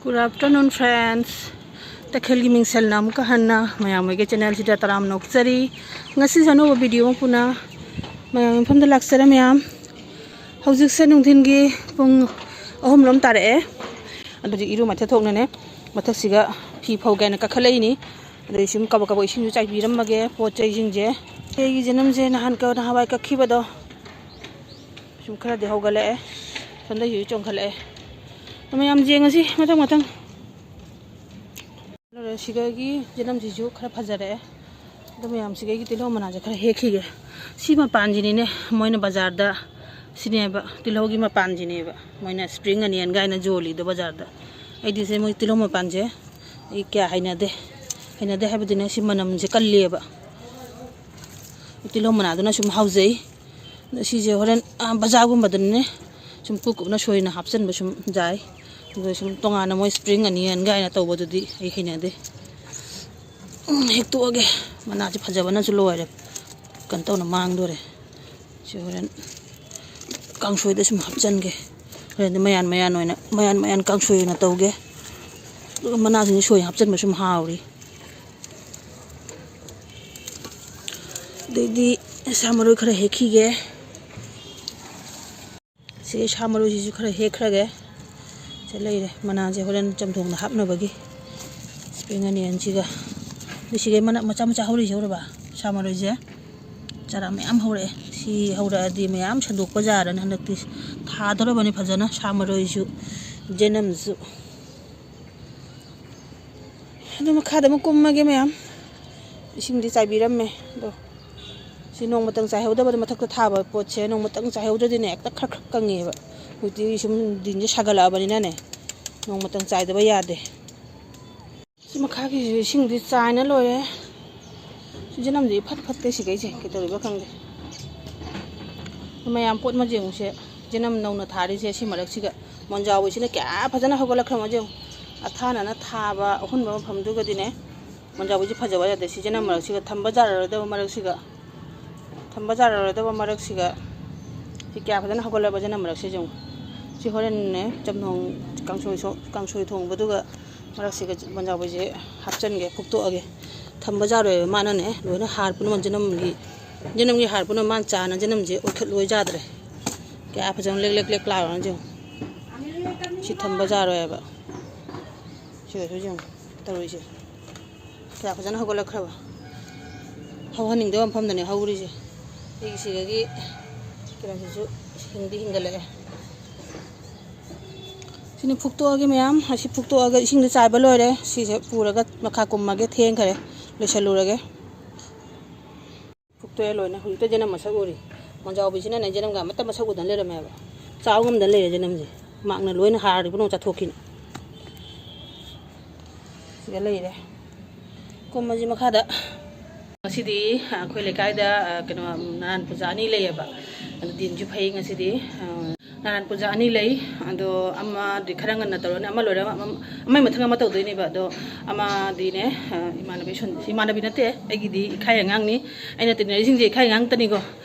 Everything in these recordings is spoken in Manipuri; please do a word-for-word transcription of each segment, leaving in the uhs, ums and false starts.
Good afternoon, friends. ꯇꯈꯦꯜꯒꯤ ꯃꯤꯡꯁꯦꯜꯅ ꯑꯃꯨꯛꯀ ꯍꯟꯅ ꯃꯌꯥꯝ ꯍꯣꯏꯒꯤ ꯆꯦꯅꯦꯜꯁꯤꯗ ꯇꯔꯥꯝꯅ ꯑꯣꯛꯆꯔꯤ꯫ ꯉꯁꯤꯁꯨ ꯑꯅꯧꯕ ꯚꯤꯗꯤꯑꯣ ꯑꯃ ꯄꯨꯅ ꯃꯌꯥꯝ ꯃꯐꯝꯗ ꯂꯥꯛꯆꯔꯦ ꯃꯌꯥꯝ꯫ ꯍꯧꯖꯤꯛꯁꯦ ꯅꯨꯡꯊꯤꯜꯒꯤ ꯄꯨꯡ ꯑꯍꯨꯝ ꯂꯣꯝ ꯇꯥꯔꯛꯑꯦ꯫ ꯑꯗꯨꯗꯤ ꯏꯔꯨ ꯃꯥꯏꯊ ꯊꯣꯛꯅꯅꯦ ꯃꯊꯛꯁꯤꯒ ꯐꯤ ꯐꯧꯒꯦꯅ ꯀꯥꯈꯠꯂꯛꯏꯅꯤ꯫ ꯑꯗꯨꯗꯤ ꯁꯨꯝ ꯀꯕꯛ ꯀꯕꯛ ꯏꯁꯤꯡꯁꯨ ꯆꯥꯏꯕꯤꯔꯝꯃꯒꯦ ꯄꯣꯠ ꯆꯩꯁꯤꯡꯁꯦ꯫ ꯑꯩꯒꯤ ꯖꯅꯝꯁꯦ ꯅꯍꯥꯟ ꯀ-, ꯅꯍꯥꯟꯋꯥꯏ ꯀꯛꯈꯤꯕꯗꯣ ꯁꯨꯝ ꯈꯔꯗꯤ ꯍꯧꯒꯠꯂꯛꯑꯦ꯫ ꯁꯣꯝꯗꯁꯨ ꯆꯣꯡꯈꯠꯂꯛꯑꯦ꯫ ꯃꯌꯥꯝ ꯌꯦꯡꯉꯁꯤ ꯃꯊꯪ ꯃꯊꯪ꯫ ꯂꯣꯏꯔꯦ, ꯁꯤꯒꯒꯤ ꯌꯦꯅꯝꯁꯤꯁꯨ ꯈꯔ ꯐꯖꯔꯛꯑꯦ꯫ ꯑꯗꯣ ꯃꯌꯥꯝ ꯁꯤꯒꯒꯤ ꯇꯤꯜꯍꯧ ꯃꯅꯥꯁꯦ ꯈꯔ ꯍꯦꯛꯈꯤꯒꯦ꯫ ꯁꯤ ꯃꯄꯥꯟꯁꯤꯅꯤꯅꯦ ꯃꯣꯏꯅ ꯕꯖꯥꯔꯗ, ꯁꯤꯅꯦꯕ ꯇꯤꯜꯍꯧꯒꯤ ꯃꯄꯥꯟꯁꯤꯅꯦꯕ ꯃꯣꯏꯅ spring onion ꯀꯥꯏꯅ ꯌꯣꯜꯂꯤꯗꯣ ꯕꯖꯥꯔꯗ꯫ ꯑꯩꯗꯤ ꯁꯦ ꯃꯣꯏ ꯇꯤꯜꯍꯧ ꯃꯄꯥꯟꯁꯦ ꯑꯩ ꯀꯌꯥ ꯍꯩꯅꯗꯦ꯫ ꯍꯩꯅꯗꯦ ꯍꯥꯏꯕꯗꯤꯅꯦ ꯁꯤ ꯃꯅꯝꯁꯦ ꯀꯜꯂꯦꯕ꯫ ꯇꯤꯜꯍꯧ ꯃꯅꯥꯗꯨꯅ ꯁꯨꯝ ꯍꯥꯎꯖꯩ꯫ ꯑꯗꯣ ꯁꯤꯁꯦ ꯍꯣꯔꯦꯟ, ꯑꯥ, ꯕꯖꯥꯔꯒꯨꯝꯕꯗꯅꯦ ꯁꯨꯝ ꯀꯨꯞ ꯀꯨꯞꯅ ꯁꯣꯏꯅ ꯍꯥꯞꯆꯤꯟꯕ ꯁꯨꯝ ꯌꯥꯏ꯫ ꯑꯗꯨꯒ ꯁꯨꯝ ꯇꯣꯉꯥꯟꯅ ꯃꯣꯏ spring onion ꯀꯥꯏꯅ ꯇꯧꯕꯗꯨꯗꯤ ꯑꯩ ꯍꯩꯅꯗꯦ꯫ ꯎꯝ, ꯍꯦꯛꯇꯣꯛꯑꯒꯦ꯫ ꯃꯅꯥꯁꯦ ꯐꯖꯕꯅꯁꯨ ꯂꯣꯏꯔꯦ꯫ ꯀꯩꯅꯣ ꯇꯧꯅ ꯃꯥꯡꯗꯣꯔꯦ꯫ ꯁꯤ ꯍꯣꯔꯦꯟ ꯀꯥꯡꯁꯣꯏꯗ ꯁꯨꯝ ꯍꯥꯞꯆꯤꯟꯒꯦ꯫ ꯍꯣꯔꯦꯟꯗꯤ ꯃꯌꯥꯟ ꯃꯌꯥꯟ ꯑꯣꯏꯅ, ꯃꯌꯥꯟ ꯃꯌꯥꯟ ꯀꯥꯡꯁꯣꯏ ꯑꯣꯏꯅ ꯇꯧꯒꯦ꯫ ꯑꯗꯨꯒ ꯃꯅꯥꯁꯤꯡꯁꯦ ꯁꯣꯏ ꯍꯥꯞꯆꯤꯟꯕ ꯁꯨꯝ ꯍꯥꯎꯔꯤ꯫ ꯑꯗꯩꯗꯤ ꯁꯥ ꯃꯔꯣꯏ ꯈꯔ ꯍꯦꯛꯈꯤꯒꯦ꯫ ꯁꯤ ꯁꯥ ꯃꯔꯣꯏꯁꯤꯁꯨ ꯈꯔ ꯍꯦꯛꯈ꯭ꯔꯒꯦ꯫ ꯁꯤ ꯂꯩꯔꯦ ꯃꯅꯥꯁꯦ ꯍꯣꯔꯦꯟ ꯆꯝꯊꯣꯡꯗ ꯍꯥꯞꯅꯕꯒꯤ꯫ Spring onionꯁꯤꯒ꯫ ꯑꯗꯨ ꯁꯤꯒꯩ ꯃꯅꯥ ꯃꯆꯥ ꯃꯆꯥ ꯍꯧꯔꯤꯁꯦ ꯎꯔꯕ? ꯁꯥ ꯃꯔꯣꯏꯁꯦ ꯆꯔꯥ ꯃꯌꯥꯝ ꯍꯧꯔꯛꯑꯦ꯫ ꯁꯤ ꯍꯧꯔꯛꯑꯗꯤ ꯃꯌꯥꯝ ꯁꯟꯗꯣꯛꯄ ꯌꯥꯔꯅꯤ ꯍꯟꯗꯛꯇꯤ꯫ ꯊꯥꯗꯧꯔꯕꯅꯤ ꯐꯖꯅ ꯁꯥ ꯃꯔꯣꯏꯁꯨ, ꯌꯦꯅꯝꯁꯨ꯫ ꯑꯗꯨ ꯃꯈꯥꯗ ꯑꯃꯨꯛ ꯀꯨꯝꯃꯒꯦ ꯃꯌꯥꯝ꯫ ꯏꯁꯤꯡꯗꯤ ꯆꯥꯏꯕꯤꯔꯝꯃꯦ ꯑꯗꯣ꯫ ꯁꯤ ꯅꯣꯡꯃꯇꯪ ꯆꯥꯏꯍꯧꯗꯕꯗ ꯃꯊꯛꯇ ꯊꯥꯕ ꯄꯣꯠꯁꯦ ꯅꯣꯡꯃꯇꯪ ꯆꯥꯏꯍꯧꯗ꯭ꯔꯗꯤꯅꯦ ꯍꯦꯛꯇ ꯈꯔ ꯈꯔ ꯀꯪꯉꯦꯕ꯫ ꯍꯧꯖꯤꯛꯇꯤ ꯁꯨꯝ ꯗꯤꯟꯁꯦ ꯁꯥꯒꯠꯂꯛꯑꯕꯅꯤꯅꯅꯦ ꯅꯣꯡꯃꯇꯪ ꯆꯥꯏꯗꯕ ꯌꯥꯗꯦ꯫ ꯁꯤ ꯃꯈꯥꯒꯤꯁꯨ ꯏꯁꯤꯡꯗꯤ ꯆꯥꯏꯅ ꯂꯣꯏꯔꯦ꯫ ꯁꯤ ꯌꯦꯅꯝꯗꯤ ꯏꯐꯠ ꯐꯠꯇꯦ ꯁꯤꯈꯩꯁꯦ ꯀꯩꯗꯧꯔꯤꯕ ꯈꯪꯗꯦ꯫ ꯃꯌꯥꯝ ꯄꯣꯠ ꯃꯆꯦꯡꯁꯦ ꯌꯦꯅꯝ ꯅꯧꯅ ꯊꯥꯔꯤꯁꯦ ꯁꯤ ꯃꯔꯛꯁꯤꯒ ꯃꯣꯟꯖꯥꯎꯕꯤꯁꯤꯅ ꯀꯌꯥ ꯐꯖꯅ ꯍꯧꯒꯠꯂꯛꯈ꯭ꯔꯃꯣ ꯌꯦꯡꯉꯨ꯫ ꯑꯊꯥꯅꯅ ꯊꯥꯕ ꯑꯍꯨꯟꯕ ꯃꯐꯝꯗꯨꯒꯗꯤꯅꯦ ꯃꯣꯟꯖꯥꯎꯕꯤꯁꯦ ꯐꯖꯕ ꯌꯥꯗꯦ꯫ ꯁꯤ ꯌꯦꯅꯝ ꯃꯔꯛꯁꯤꯒ ꯊꯝꯕ ꯌꯥꯔꯔꯣꯏꯗꯕ ꯃꯔꯛꯁꯤꯒ ꯊꯝꯕ ꯌꯥꯔꯔꯣꯏꯗꯕ ꯃꯔꯛꯁꯤꯒ ꯁꯤ ꯀꯌꯥ ꯐꯖꯅ ꯍꯧꯒꯠꯂꯕ ꯌꯦꯅꯝ ꯃꯔꯛꯁꯤꯁꯨ꯫ ꯁꯤ ꯍꯣꯔꯦꯟꯅꯦ ꯆꯝꯊꯣꯡ ꯀꯥꯡꯁꯣꯏ ꯁꯣ-, ꯀꯥꯡꯁꯣꯏ ꯊꯣꯡꯕꯗꯨꯒ ꯃꯔꯛꯁꯤꯒ ꯃꯣꯟꯖꯥꯎꯕꯤꯁꯦ ꯍꯥꯞꯆꯤꯟꯒꯦ, ꯐꯨꯛꯇꯣꯛꯑꯒꯦ꯫ ꯊꯝꯕ ꯌꯥꯔꯣꯏꯕ, ꯃꯥꯅꯅꯦ ꯂꯣꯏꯅ ꯍꯥꯔ ꯄꯨꯝꯅꯃꯛ ꯖꯅꯝꯒꯤ, ꯖꯅꯝꯒꯤ ꯍꯥꯔ ꯄꯨꯝꯅꯃꯛ ꯃꯥꯅ ꯆꯥꯅ ꯖꯅꯝꯁꯦ ꯑꯣꯏꯈꯠꯂꯣꯏ ꯌꯥꯗ꯭ꯔꯦ꯫ ꯀꯌꯥ ꯐꯖꯅ ꯂꯦꯛ ꯂꯦꯛ ꯂꯦꯛ ꯂꯥꯎꯔꯅ ꯌꯦꯡꯉꯨ꯫ ꯁꯤ ꯊꯝꯕ ꯌꯥꯔꯣꯏꯕ꯫ ꯁꯤꯗꯁꯨ ꯌꯦꯡꯉꯨ ꯇꯧꯔꯤꯁꯦ꯫ ꯀꯌꯥ ꯐꯖꯅ ꯍꯧꯒꯠꯂꯛꯈ꯭ꯔꯕ꯫ ꯍꯧꯍꯟꯅꯤꯡꯗꯕ ꯃꯐꯝꯗꯅꯦ ꯍꯧꯔꯤꯁꯦ꯫ ꯑꯩꯒꯤ ꯁꯤꯗꯒꯤ ꯀꯩꯅꯣꯁꯤꯁꯨ ꯍꯤꯡꯗꯤ ꯍꯤꯡꯒꯠꯂꯛꯑꯦ꯫ ꯁꯤꯅ ꯐꯨꯛꯇꯣꯛꯑꯒꯦ ꯃꯌꯥꯝ꯫ ꯑꯁꯤ ꯐꯨꯛꯇꯣꯛꯑꯒ ꯏꯁꯤꯡꯗ ꯆꯥꯏꯕ ꯂꯣꯏꯔꯦ꯫ ꯁꯤꯁꯦ ꯄꯨꯔꯒ ꯃꯈꯥ ꯀꯨꯝꯃꯒꯦ, ꯊꯦꯡꯈꯔꯦ, ꯂꯣꯏꯁꯜꯂꯨꯔꯒꯦ꯫ ꯐꯨꯛꯇꯣꯛꯑꯦ ꯂꯣꯏꯅ꯫ ꯍꯧꯖꯤꯛꯇ ꯖꯅꯝ ꯃꯁꯛ ꯎꯔꯤ꯫ ꯃꯣꯟꯖꯥꯎꯕꯤꯁꯤꯅꯅꯦ ꯖꯅꯝꯒ ꯑꯃꯠꯇ ꯃꯁꯛ ꯎꯗꯅ ꯂꯩꯔꯝꯃꯦꯕ꯫ ꯆꯥꯎ ꯉꯝꯗꯅ ꯂꯩꯔꯦ ꯖꯅꯝꯁꯦ꯫ ꯃꯥꯛꯅ ꯂꯣꯏꯅ ꯍꯥꯔꯗꯤ ꯄꯨꯝꯅꯃꯛ ꯆꯥꯊꯣꯛꯈꯤꯅ꯫ ꯁꯤꯗ ꯂꯩꯔꯦ꯫ ꯀꯨꯝꯃꯁꯤ ꯃꯈꯥꯗ꯫ ꯉꯁꯤꯗꯤ ꯑꯩꯈꯣꯏ ꯂꯩꯀꯥꯏꯗ, ꯑ, ꯀꯩꯅꯣ, ꯅꯥꯔꯥꯟ ꯄꯨꯖꯥ ꯑꯅꯤ ꯂꯩꯌꯦꯕ꯫ ꯑꯗꯨ ꯗꯤꯟꯁꯨ ꯐꯩ ꯉꯁꯤꯗꯤ꯫ ꯑ, ꯅꯥꯔꯥꯟ ꯄꯨꯖꯥ ꯑꯅꯤ ꯂꯩ꯫ ꯑꯗꯣ ꯑꯃꯗꯤ ꯈꯔ ꯉꯟꯅ ꯇꯧꯔꯅꯤ, ꯑꯃ ꯂꯣꯏꯔꯒ ꯑꯃ, ꯑꯃꯒꯤ ꯃꯊꯪ ꯑꯃ ꯇꯧꯗꯣꯏꯅꯦꯕ꯫ ꯑꯗꯣ ꯑꯃꯗꯤꯅꯦ, ꯑ, ꯏꯃꯥꯟꯅꯕꯤ ꯁꯣꯟ-, ꯏꯃꯥꯟꯅꯕꯤ ꯅꯠꯇꯦ, ꯑꯩꯒꯤꯗꯤ ꯏꯈꯥꯏ ꯑꯉꯥꯡꯅꯤ꯫ ꯑꯩꯅ ꯇꯤꯟꯅꯔꯤꯁꯤꯡꯁꯦ ꯏꯈꯥꯏ ꯑꯉꯥꯡꯇꯅꯤꯀꯣ꯫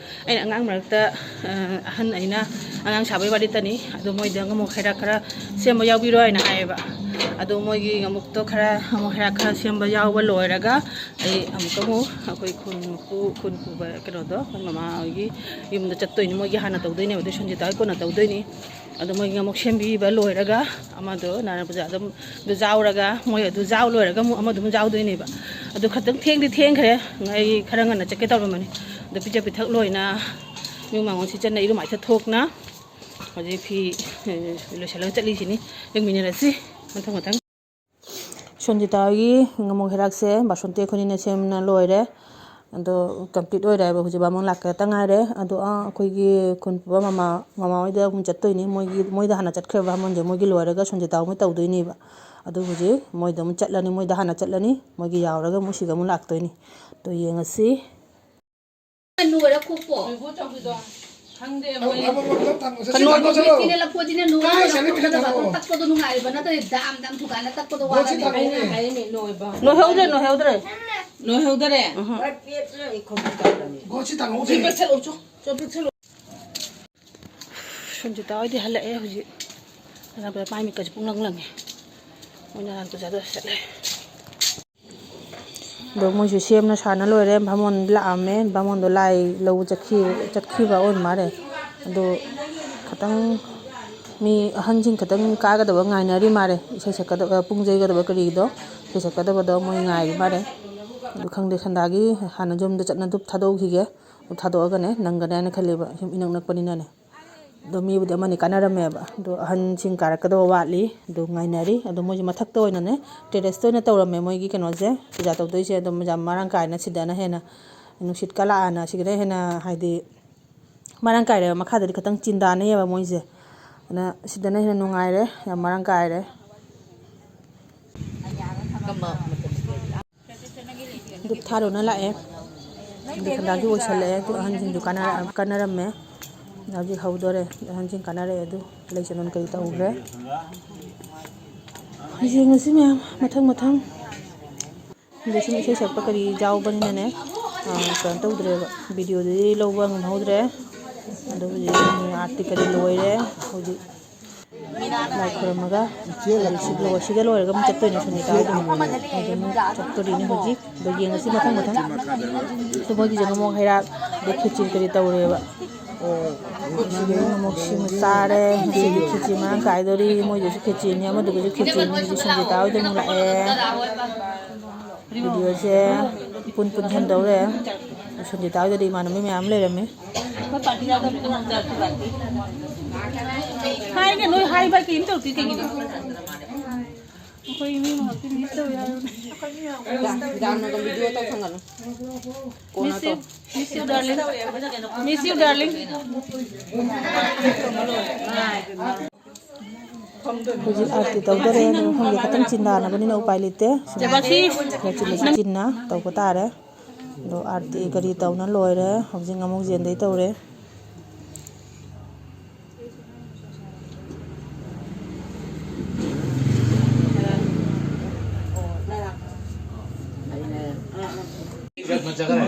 ꯑꯩꯅ ꯑꯉꯥꯡ ꯃꯔꯛꯇ, ꯑ, ꯑꯍꯟ ꯑꯩꯅ ꯑꯉꯥꯡ ꯁꯥꯕꯩ ꯋꯥꯔꯤꯇꯅꯤ꯫ ꯑꯗꯣ ꯃꯣꯏꯗ ꯉꯥꯃꯨ ꯍꯩꯔꯥꯛ ꯈꯔ ꯁꯦꯝꯕ ꯌꯥꯎꯕꯤꯔꯣ ꯍꯥꯏꯅ ꯍꯥꯏꯌꯦꯕ꯫ ꯑꯗꯣ ꯃꯣꯏꯒꯤ ꯉꯥꯃꯨꯛꯇꯣ ꯈꯔ, ꯉꯥꯃꯨ ꯍꯩꯔꯥꯛ ꯈꯔ ꯁꯦꯝꯕ ꯌꯥꯎꯕ ꯂꯣꯏꯔꯒ ꯑꯩ ꯑꯃꯨꯛꯀ ꯑꯃꯨꯛ ꯑꯩꯈꯣꯏ ꯈꯨꯟ ꯃꯄꯨ, ꯈꯨꯟ ꯄꯨꯕ ꯀꯩꯅꯣꯗꯣ, ꯑꯩꯈꯣꯏ ꯃꯃꯥ ꯍꯣꯏꯒꯤ ꯌꯨꯝꯗ ꯆꯠꯇꯣꯏꯅꯤ꯫ ꯃꯣꯏꯒꯤ ꯍꯥꯟꯅ ꯇꯧꯗꯣꯏꯅꯦꯕ, ꯑꯗꯨ ꯁꯟꯖꯤꯇꯥ ꯍꯣꯏ ꯀꯣꯟꯅ ꯇꯧꯗꯣꯏꯅꯤ꯫ ꯑꯗꯣ ꯃꯣꯏꯒꯤ ꯑꯃꯨꯛ ꯁꯦꯝꯕꯤꯕ ꯂꯣꯏꯔꯒ ꯑꯃꯗꯣ ꯅꯥꯔꯥꯌꯅ ꯄꯨꯖꯥ ꯑꯗꯨꯝ ꯑꯗꯨ ꯌꯥꯎꯔꯒ, ꯃꯣꯏ ꯑꯗꯨ ꯌꯥꯎ ꯂꯣꯏꯔꯒ ꯑꯃꯨꯛ ꯑꯃꯗꯨ ꯑꯃꯨꯛ ꯌꯥꯎꯗꯣꯏꯅꯦꯕ꯫ ꯑꯗꯨ ꯈꯇꯪ ꯊꯦꯡꯗꯤ ꯊꯦꯡꯈ꯭ꯔꯦ꯫ ꯑꯩ ꯈꯔ ꯉꯟꯅ ꯆꯠꯀꯦ ꯇꯧꯔꯝꯕꯅꯤ꯫ ꯑꯗꯣ ꯄꯤꯖ ꯄꯤꯊꯛ ꯂꯣꯏꯅ ꯌꯨꯝ ꯃꯥꯡꯒꯣꯟ ꯁꯤꯠꯆꯟꯅ ꯏꯔꯨ ꯃꯥꯏꯊ ꯊꯣꯛꯅ ꯍꯧꯖꯤꯛ ꯐꯤ, ꯑꯦ, ꯂꯣꯏꯁꯤꯜꯂꯒ ꯆꯠꯂꯤꯁꯤꯅꯤ꯫ ꯌꯦꯡꯃꯤꯟꯅꯔꯁꯤ ꯃꯊꯪ ꯃꯊꯪ꯫ ꯁꯣꯟꯖꯤꯇꯥꯒꯤ ꯉꯥꯃꯨ ꯍꯩꯔꯥꯛꯁꯦ ꯕꯥꯁꯣꯟꯇꯤ ꯑꯩꯈꯣꯏꯅꯤꯅ ꯁꯦꯝꯅ ꯂꯣꯏꯔꯦ꯫ ꯑꯗꯣ complete ꯑꯣꯏꯔꯦ ꯍꯥꯏꯕ, ꯍꯧꯖꯤꯛ ꯕꯥꯃꯣꯟ ꯂꯥꯛꯀꯗ ꯉꯥꯏꯔꯦ꯫ ꯑꯗꯣ, ꯑꯥ, ꯑꯩꯈꯣꯏꯒꯤ ꯈꯨꯟ ꯄꯨꯕ ꯃꯃꯥ, ꯃꯃꯥ ꯍꯣꯏꯗ ꯑꯃꯨꯛ ꯆꯠꯇꯣꯏꯅꯤ꯫ ꯃꯣꯏꯒꯤ, ꯃꯣꯏꯗ ꯍꯥꯟꯅ ꯆꯠꯈ꯭ꯔꯦꯕ ꯕꯥꯃꯣꯟꯁꯦ꯫ ꯃꯣꯏꯒꯤ ꯂꯣꯏꯔꯒ ꯁꯣꯟꯖꯤꯇꯥ ꯃꯣꯏ ꯇꯧꯗꯣꯏꯅꯦꯕ꯫ ꯑꯗꯨ ꯍꯧꯖꯤꯛ ꯃꯣꯏꯗ ꯑꯃꯨꯛ ꯆꯠꯂꯅꯤ, ꯃꯣꯏꯗ ꯍꯥꯟꯅ ꯆꯠꯂꯅꯤ, ꯃꯣꯏꯒꯤ ꯌꯥꯎꯔꯒ ꯑꯃꯨꯛ ꯁꯤꯗ ꯑꯃꯨꯛ ꯂꯥꯛꯇꯣꯏꯅꯤ꯫ ꯑꯗꯣ ꯌꯦꯡꯉꯁꯤ꯫ ꯅꯣꯏꯔ ꯈꯣꯛꯄꯣ? ꯈꯪꯗꯦ, ꯃꯣꯏ ꯀꯩꯅꯣ, ꯃꯤꯠꯁꯤꯅ ꯂꯐꯣꯏꯁꯤꯅ ꯅꯨꯡꯉꯥꯏꯔ ꯈꯣꯛꯄꯗ ꯕꯥꯇꯣꯟ ꯇꯛꯄꯗꯣ ꯅꯨꯡꯉꯥꯏꯔꯤꯕ ꯅꯠꯇ꯭ꯔꯗꯤ ꯗꯥꯝ ꯗꯥꯝ ꯊꯨꯒꯥꯏꯅ ꯇꯛꯄꯗꯣ ꯋꯥꯔꯅꯤ꯫ ꯑꯩꯅ ꯍꯥꯏꯔꯤꯅꯦ, ꯅꯣꯏꯕ꯫ ꯅꯣꯏꯍꯧꯗ꯭ꯔꯦ, ꯅꯣꯏꯍꯧꯗ꯭ꯔꯦ꯫ ꯅꯣꯏꯍꯧꯗꯔꯦ? ꯎꯝꯍꯨꯝ꯫ ꯁꯤ ꯄꯤꯛꯁꯜꯂꯨ, ꯆꯣ, ꯆꯣ, ꯄꯤꯛꯁꯜꯂꯨ꯫ ꯁꯟꯖꯤꯇꯥ ꯍꯣꯏꯗꯤ ꯍꯜꯂꯛꯑꯦ ꯍꯧꯖꯤꯛ꯫ ꯃꯥꯏ ꯃꯤꯠꯀꯁꯦ ꯄꯨꯡꯂꯪ ꯂꯪꯉꯦ꯫ ꯃꯣꯏꯅ ꯍꯥꯟ ꯄꯨꯖꯥꯗ ꯆꯠꯂꯦ꯫ ꯑꯗꯣ ꯃꯣꯏꯁꯨ ꯁꯦꯝꯅ ꯁꯥꯅ ꯂꯣꯏꯔꯦ꯫ ꯕꯥꯃꯣꯟ ꯂꯥꯛꯑꯝꯃꯦ꯫ ꯕꯥꯃꯣꯟꯗꯣ ꯂꯥꯏ ꯂꯧꯕ ꯆꯠꯈꯤ-, ꯆꯠꯈꯤꯕ ꯑꯣꯏ ꯃꯥꯜꯂꯦ꯫ ꯑꯗꯣ ꯈꯇꯪ ꯃꯤ ꯑꯍꯟꯁꯤꯡ ꯈꯇꯪ ꯀꯥꯒꯗꯕ ꯉꯥꯏꯅꯔꯤ ꯃꯥꯜꯂꯦ꯫ ꯏꯁꯩ ꯁꯛꯀꯗꯕ, ꯄꯨꯡ ꯌꯩꯒꯗꯕ ꯀꯔꯤꯗꯣ, ꯏꯁꯩ ꯁꯛꯀꯗꯕꯗꯣ ꯃꯣꯏ ꯉꯥꯏꯔꯤ ꯃꯥꯜꯂꯦ꯫ ꯑꯗꯨ ꯈꯪꯗꯦ, ꯁꯟꯗꯥꯒꯤ ꯍꯥꯟꯅ ꯌꯨꯝꯗ ꯆꯠꯅ ꯙꯨꯞ ꯊꯥꯗꯣꯛꯈꯤꯒꯦ꯫ ꯙꯨꯞ ꯊꯥꯗꯣꯛꯑꯒꯅꯦ ꯅꯪꯒꯅꯤ ꯍꯥꯏꯅ ꯈꯜꯂꯤꯕ, ꯌꯨꯝ ꯏꯅꯛ ꯅꯛꯄꯅꯤꯅꯅꯦ꯫ ꯑꯗꯣ ꯃꯤꯕꯨꯗꯤ ꯑꯃꯅꯤ ꯀꯥꯟꯅꯔꯝꯃꯦꯕ꯫ ꯑꯗꯣ ꯑꯍꯟꯁꯤꯡ ꯀꯥꯔꯛꯀꯗꯕ ꯋꯥꯠꯂꯤ꯫ ꯑꯗꯨ ꯉꯥꯏꯅꯔꯤ꯫ ꯑꯗꯣ ꯃꯣꯏꯁꯦ ꯃꯊꯛꯇ ꯑꯣꯏꯅꯅꯦ, terraceꯇ ꯑꯣꯏꯅ ꯇꯧꯔꯝꯃꯦ ꯃꯣꯏꯒꯤ ꯀꯩꯅꯣꯁꯦ, ꯄꯨꯖꯥ ꯇꯧꯗꯣꯏꯁꯦ꯫ ꯑꯗꯨꯝ ꯌꯥꯝ ꯃꯔꯥꯡ ꯀꯥꯏꯅ ꯁꯤꯗꯅ ꯍꯦꯟꯅ ꯅꯨꯡꯁꯤꯠꯀ ꯂꯥꯛꯑꯅ ꯁꯤꯗꯅ ꯍꯦꯟꯅ, ꯍꯥꯏꯗꯤ, ꯃꯔꯥꯡ ꯀꯥꯏꯔꯦꯕ꯫ ꯃꯈꯥꯗꯗꯤ ꯈꯤꯇꯪ ꯆꯤꯟꯗꯥꯅꯩꯌꯦꯕ ꯃꯣꯏꯁꯦ꯫ ꯑꯗꯨꯅ ꯁꯤꯗꯅ ꯍꯦꯟꯅ ꯅꯨꯡꯉꯥꯏꯔꯦ, ꯌꯥꯝ ꯃꯔꯥꯡ ꯀꯥꯏꯔꯦ꯫ ꯙꯨꯞ ꯊꯥꯔꯨꯅ ꯂꯥꯛꯑꯦ꯫ ꯑꯗꯨ ꯈꯟꯗꯥꯛꯇꯤ ꯑꯣꯏꯁꯜꯂꯛꯑꯦ꯫ ꯑꯗꯨ ꯑꯍꯟꯁꯤꯡꯁꯨ ꯀꯥꯟꯅꯔ-, ꯀꯥꯟꯅꯔꯝꯃꯦ꯫ ꯍꯧꯖꯤꯛ ꯍꯧꯗꯣꯔꯦ꯫ ꯑꯍꯟꯁꯤꯡ ꯀꯥꯟꯅꯔꯛꯑꯦ꯫ ꯑꯗꯨ ꯂꯩ ꯆꯅꯣꯟ ꯀꯔꯤ ꯇꯧꯈ꯭ꯔꯦ꯫ ꯌꯦꯡꯉꯁꯤ ꯃꯌꯥꯝ ꯃꯊꯪ ꯃꯊꯪ꯫ ꯑꯗ ꯁꯨꯝ ꯏꯁꯩ ꯁꯛꯄ ꯀꯔꯤ ꯌꯥꯎꯕꯅꯤꯅꯅꯦ, ꯑ, ꯀꯩꯅꯣ ꯇꯧꯗ꯭ꯔꯦꯕ, videoꯗꯨꯗꯤ ꯂꯧꯕ ꯉꯝꯍꯧꯗ꯭ꯔꯦ꯫ ꯑꯗꯨ ꯍꯧꯖꯤꯛ ꯑꯥꯔꯇꯤ ꯀꯔꯤ ꯂꯣꯏꯔꯦ꯫ ꯍꯧꯖꯤꯛ ꯂꯥꯏ ꯈꯨꯔꯝꯃꯒ ꯁꯤ ꯂꯣꯏ-, ꯁꯤꯗ ꯂꯣꯏꯔꯒ ꯑꯃꯨꯛ ꯆꯠꯇꯣꯏꯅꯦ ꯁꯟꯗꯤꯇꯥ ꯍꯣꯏꯗ꯫ ꯑꯗꯨ ꯑꯃꯨꯛ ꯆꯠꯇꯣꯔꯤꯅꯦ ꯍꯧꯖꯤꯛ꯫ ꯑꯗꯣ ꯌꯦꯡꯉꯁꯤ ꯃꯊꯪ ꯃꯊꯪ꯫ ꯁꯤ ꯃꯣꯏꯒꯤꯁꯦ ꯉꯃꯣꯛ ꯍꯩꯔꯥꯛ, ꯑꯗꯩ ꯈꯦꯆꯤ ꯀꯔꯤ ꯇꯧꯔꯦꯕ꯫ ꯁꯤꯗ ꯑꯃꯨꯛ ꯁꯤꯃ ꯆꯥꯔꯦ꯫ ꯉꯁꯤꯗꯤ ꯈꯦꯆꯤ ꯃꯔꯥꯡ ꯀꯥꯏꯗꯧꯔꯤ꯫ ꯃꯣꯏꯗꯁꯨ ꯈꯦꯆꯤꯅꯤ, ꯑꯃꯗꯨꯒꯁꯨ ꯈꯦꯆꯤꯅꯤ꯫ ꯍꯧꯖꯤꯛ ꯁꯟꯗꯤꯇꯥ ꯍꯣꯏꯗ ꯑꯃꯨꯛ ꯂꯥꯛꯑꯦ꯫ Videoꯁꯦ ꯄꯨꯟ ꯄꯨꯟ ꯍꯦꯟꯗꯧꯔꯦ꯫ ꯁꯟꯗꯤꯇꯥ ꯍꯣꯏꯗꯗꯤ ꯏꯃꯥꯟꯅꯕꯤ ꯃꯌꯥꯝ ꯂꯩꯔꯝꯃꯤ꯫ ꯍꯥꯏꯅꯦ, ꯅꯣꯏ ꯍꯥꯏꯕ ꯀꯩꯝ ꯇꯧꯗꯦ ꯀꯩꯒꯤꯅꯣ? ꯑꯩꯈꯣꯏ ꯃꯤ ꯃꯉꯥꯇ miss ꯇꯧꯋꯦ ꯍꯥꯏꯕꯅꯦ꯫ ꯗꯥꯝꯅꯒ video ꯇꯧꯁꯟꯒꯅꯨ꯫ ꯀꯣꯟꯅ Miss you, ꯇꯧ꯫ Miss you, darling. Miss you, darling. ꯍꯧꯖꯤꯛ ꯑꯥꯔꯇꯤ ꯇꯧꯗꯣꯔꯦ꯫ ꯑꯗꯣ ꯈꯪꯗꯦ, ꯈꯤꯇꯪ ꯆꯤꯟꯅꯅꯕꯅꯤꯅ ꯎꯄꯥꯏ ꯂꯩꯇꯦ꯫ ꯁꯨꯝ ꯈꯔ ꯆꯤꯜꯂꯁꯨ ꯆꯤꯟꯅ ꯇꯧꯕ ꯇꯥꯔꯦ꯫ ꯑꯗꯣ ꯑꯥꯔꯇꯤ ꯀꯔꯤ ꯇꯧꯅ ꯂꯣꯏꯔꯦ꯫ ꯍꯧꯖꯤꯛ ꯉꯃꯣꯛ ꯌꯦꯟꯗꯩ ꯇꯧꯔꯦ꯫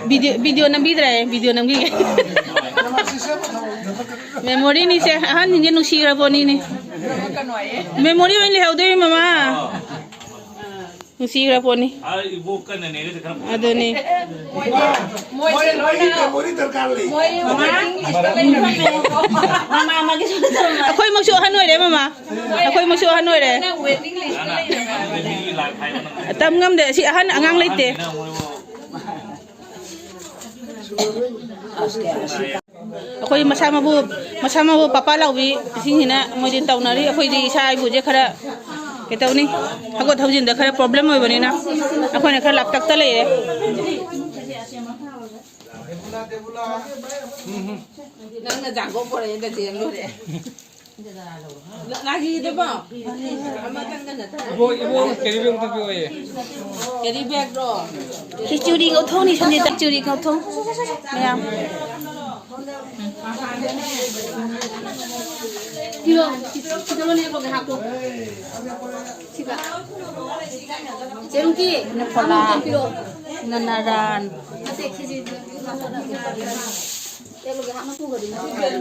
Video, video ꯅꯝꯕꯤꯗ꯭ꯔꯦ, video ꯅꯝꯕꯤꯒꯦ꯫ Memoryꯅꯤꯁꯦ, ꯑꯍꯟꯁꯤꯡꯁꯦ ꯅꯨꯡꯁꯤꯈ꯭ꯔ ꯄꯣꯠꯅꯤꯅꯦ꯫ ꯃꯦꯃꯣꯔꯤ ꯑꯣꯏꯅ ꯂꯩꯍꯧꯗꯣꯏꯅꯤ ꯃꯃꯥ꯫ ꯅꯨꯡꯁꯤꯈ꯭ꯔ ꯄꯣꯠꯅꯤ꯫ ꯑꯗꯨꯅꯤ꯫ ꯃꯣꯏ ꯂꯣꯏꯅ ꯃꯦꯃꯣꯔꯤ ꯗꯔꯀꯥꯔ ꯂꯩ꯫ ꯃꯣꯏ ꯋꯦꯇꯤꯡ ꯂꯤꯁꯇ ꯂꯩꯔꯕꯅꯦ꯫ ꯃꯃꯥ ꯑꯃꯒꯤꯁꯨ ꯅꯠꯇꯕ꯫ ꯑꯩꯈꯣꯏꯃꯛꯁꯨ ꯑꯍꯟ ꯑꯣꯏꯔꯦ ꯃꯃꯥ꯫ ꯑꯩꯈꯣꯏꯃꯛꯁꯨ ꯑꯍꯟ ꯑꯣꯏꯔꯦ꯫ ꯋꯦꯇꯤꯡ ꯂꯤꯁꯇ ꯂꯩꯔꯕꯅꯦ꯫ ꯇꯝ ꯉꯝꯗꯦ ꯁꯤ ꯑꯍꯟ ꯑꯉꯥꯡ ꯂꯩꯇꯦ꯫ ꯑꯩꯈꯣꯏ ꯃꯁꯥ ꯃꯕꯨ ꯃꯁꯥ ꯃꯕꯨ ꯄꯄꯥ ꯂꯥꯎꯕꯤ ꯏꯁꯤꯡꯁꯤꯅ ꯃꯣꯏꯗꯤ ꯇꯧꯅꯔꯤ꯫ ꯑꯩꯈꯣꯏꯗꯤ ꯏꯁꯥ ꯏꯕꯨꯁꯦ ꯈꯔ ꯀꯩꯇꯧꯅꯤ, ꯍꯧꯒꯠ ꯍꯧꯖꯤꯟꯗ ꯈꯔ ꯄ꯭ꯔꯣꯕ꯭ꯂꯦꯝ ꯑꯣꯏꯕꯅꯤꯅ ꯑꯩꯈꯣꯏꯅ ꯈꯔ ꯂꯥꯞꯇꯛꯇ ꯂꯩꯔꯦ꯫ ꯅꯪꯅ ꯖꯥꯡꯒꯣ ꯄꯣꯔꯛꯑꯦ ꯅꯆꯦ ꯂꯣꯏꯔꯦ꯫ ꯂꯥꯒꯤꯗꯕꯣ? ꯑꯃꯇꯪꯒ ꯅꯠꯇꯅ꯫ ꯏꯕꯣ, ꯏꯕꯣ, ꯀꯦꯔꯤ ꯕꯦꯒ ꯑꯝꯇ ꯄꯤꯔꯛꯑꯣꯌꯦ꯫ ꯀꯦꯔꯤ ꯕꯦꯒꯔꯣ? ꯈꯤꯆꯨꯔꯤ ꯉꯧꯊꯣꯛꯅꯤ, ꯁꯟꯗꯦꯗ ꯈꯤꯆꯨꯔꯤ ꯉꯧꯊꯣꯛ꯫ ꯃꯌꯥꯝ꯫ ꯄꯤꯔꯣ, ꯁꯤꯗ ꯂꯣꯏ ꯍꯥꯞꯄꯣ꯫ ꯁꯤꯒ꯫ ꯆꯦꯔꯨꯛꯀꯤ꯫ ꯅ ꯐꯣꯂꯥ꯫ ꯑꯃꯨꯛꯇꯪ ꯄꯤꯔꯣ꯫ ꯅ ꯅꯔꯥꯟ꯫ ꯅꯠꯇꯦ, ꯈꯦꯆꯤ꯫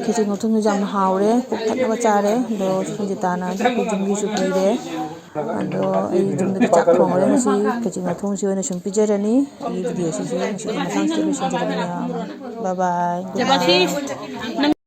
ꯈꯦꯆꯤ ꯉꯧꯊꯣꯡꯁꯨ ꯌꯥꯝꯅ ꯍꯥꯎꯔꯦ, ꯄꯨꯛ ꯊꯟꯅꯕ ꯆꯥꯔꯦ꯫ ꯑꯗꯣ ꯁꯨꯟꯖꯤꯇꯥꯅ ꯑꯩꯈꯣꯏ ꯌꯨꯝꯒꯤꯁꯨ ꯄꯤꯔꯦ꯫ ꯑꯗꯣ ꯑꯩ ꯌꯨꯝꯗꯗꯤ ꯆꯥꯛ ꯊꯣꯡꯉꯔꯣꯏ ꯉꯁꯤ꯫ ꯈꯦꯆꯤ ꯉꯧꯊꯣꯡꯁꯤ ꯑꯣꯏꯅ ꯁꯨꯝ ꯄꯤꯖꯔꯅꯤ꯫ ꯑꯩꯒꯤ ꯚꯤꯗꯤꯑꯣꯁꯤꯁꯨ ꯉꯁꯤ ꯃꯇꯥꯡꯁꯤꯗ ꯂꯣꯏꯁꯤꯟꯖꯔꯒꯦ ꯃꯌꯥꯝ꯫ Bye bye. Good night.